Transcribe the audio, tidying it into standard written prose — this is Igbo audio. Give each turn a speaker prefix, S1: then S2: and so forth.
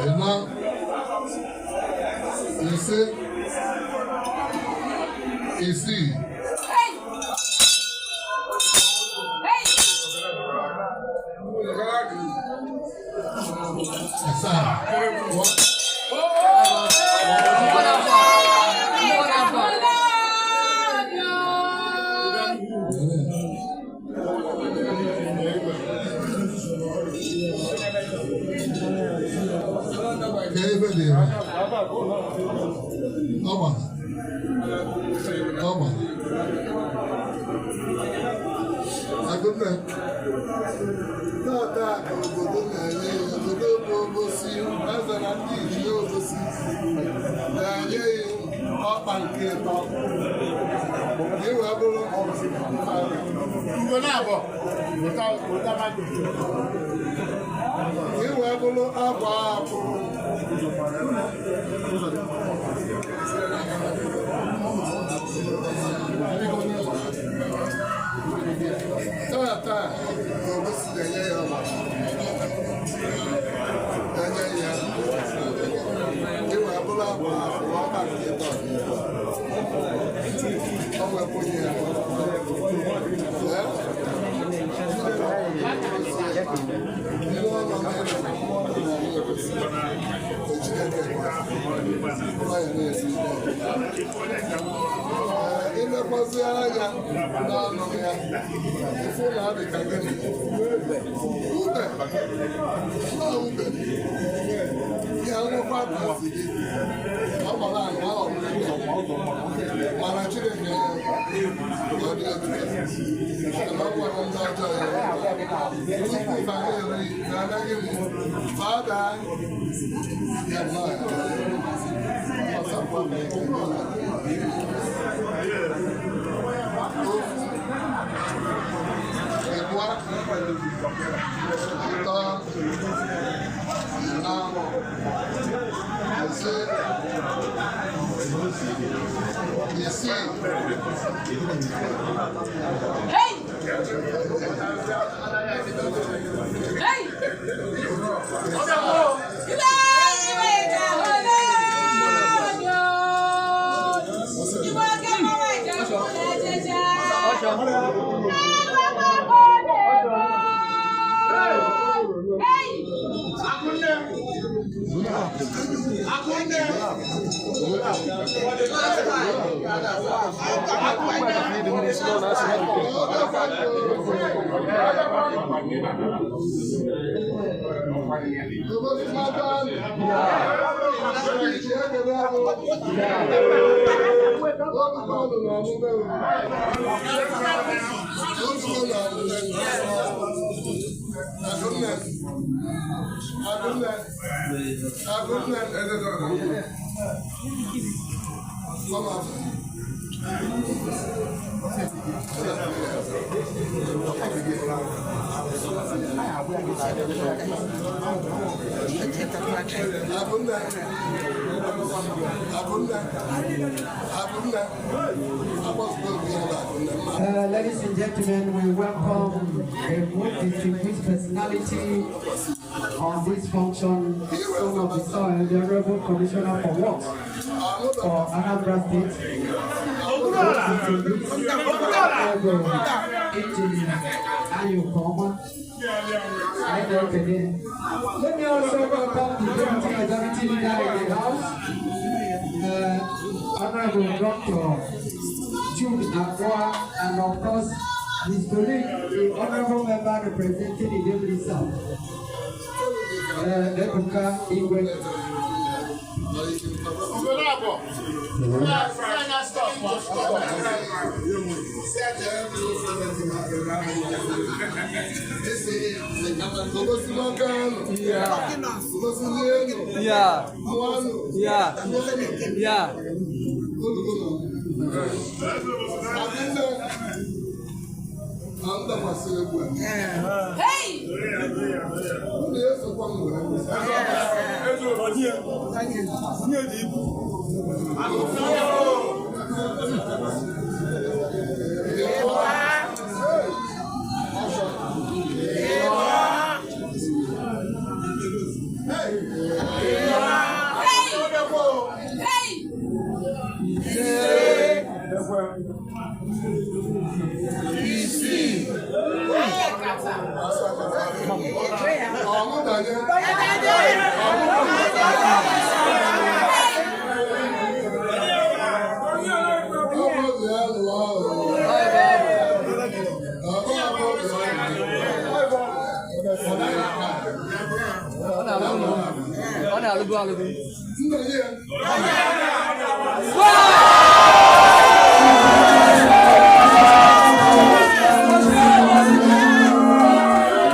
S1: Ịnọ, ise, isii. Asaa. Ka ebe dị ire. Ọ gbara. Ọ gbara. Agụnne. Tata ka obodo na-enye ya, obodo bụ Obosi, eze na ndị ichie Obosi na-enye ya ọkpa nke ịtọ. Ka ị wee bụrụ
S2: Ugo na-abọ. Weta weta microphone.
S1: Ka ị wee bụrụ akwa akwụrụ. Tata ka Obosi na-enye ya ọgba. Na-enye ya. Ka ị wee bụrụ akwa akwụrụ ọkpa nke ịtọ. Ọ wepụnye ya. Ee? Mmụọ nọ n'elu, mmụọ nọ n'ala Obosi. Chineke gwara ya na-esi ee ilekwazi anya n'ọnụ ya, ịfụ na ọ dị ka gịnị? Ube. Nọ ube ya nwekwa ka o si dị. Ọ gbara anyị ahụ, mana Chineke ọ dị otu a na ọ gwara ndị ọjọọ ya tupu ba na-eri na anaghị m fada ya nọ ya ọsakwa m ike. Ofu, ịbụa, ịtọ, ịnọ, ise, isii.
S3: Hey! Hey! Ibe iwe ka ole yo. Igbo ke mara ije mụ na-ejeje. Ebe na-ebo. Hey!
S2: Akunne. Akunne.
S1: Obosi mmadụ ndị ichie ekele ahụ. Olùkọ́ nọ n'ọmụme o. Olùkọ́ nọ n'ọmụme. Agụnne. Agụnne. Agụnne. Come on. Agụnne. Agụnne. Agụnne. Agbọsọ obi ya bụ Agụnne.
S4: Ladies and gentlemen, we welcome a most distinguished personality on this function, son of the soil, the Honorable Commissioner for Works for Anambra State, most distinguished Honorable Engineer Ayo Koma. Let me also welcome the Deputy Majority Leader in the House, Honorable Dr. Jude Akwa, and of course, his colleague, the honorable member representing the Idemili South, Ebuka Igwe.
S2: Ugo na-abọ. Si anya stop. Stop.
S1: Obosi nwoke. Obosi n'elu. Mụanụ. Olugo nọ. Agụnne. Na ndakwasị egwu a.
S3: Hey!
S1: Unu esokwa m wee. Isii. Ọmụdanye. Ọmụ bịa lụọ ọgụ. Ọmụ bịa lụọ.
S4: Ọ na-alụgo alụgo.
S1: Nna ya.